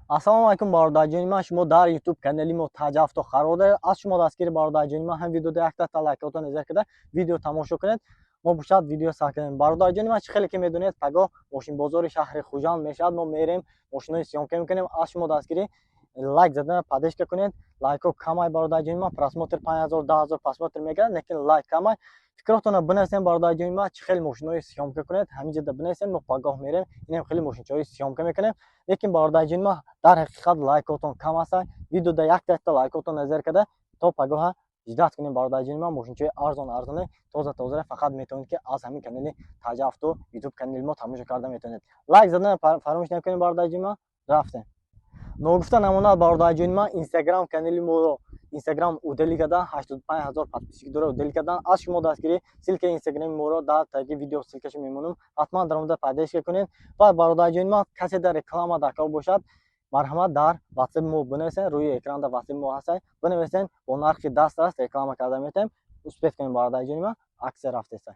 Ассалому алайкум, бародарҷони ман. Шумо дар Ютуб канали мо Таҷавто қарор доред. Аз шумо дастгири, бародарҷони ман, ҳам видеода якта лайкотон назар карда, видео тамошо кунед. Мо бошад, видео сар кунем. Бародарҷони ман, чӣ хеле ки медонед, пагоҳ мошинбозори шаҳри Хуҷанд мешавад. Мо мерем, мошинои съёмка мекунем. Аз шумо дастгирӣ лайк задан, поддержка кунед. Лайкҳо камай, бародарҷони ман. Просмотр 5000, 10 000 просмотр мегирад, лекин лайк камай. Фикротонро бинависем, бародарҷони ман, чӣ хеле мошинои съёмка кунед, ҳамин ҷода бинависем. Мо пагоҳ мерем, инам хеле мошинчаҳои съёмка мекунем. Лекин, бародарҷони ман, дар ҳақиқат лайкотон кам аст. Видеода якта якта лайкотон назар карда, то пагоҳа ждать кунем, бародарҷони ман. Мошинчаҳои арзон арзоне, тоза тозаре фақат метавонед, ки аз ҳамин канали Таҷавто, Ютуб канали мо тамошо карда метавонед. Лайк задан фаромӯш накунед, бародарҷони ман. Рафтем. Ногуфта намонад, бародарҷони ман, Инстаграм канали моро Инстаграм удалить кардан, 85 000 подписчик дора, удалить кардан. Аз шумо дастгирӣ, ссылкаи Инстаграми моро дар таги видео ссылкашо мемонам, ҳатман даромада поддержка кунед. Ва, бародарҷони ман, касе дар реклама даркор бошад, марҳамат, дар Ватсаби мо бинависен. Рӯи экранда Ватсаби мо ҳастад, бинависен, бо нархи дастрас реклама карда метавонем. Успеть кунем, бародарҷони ман, аксия рафтеста.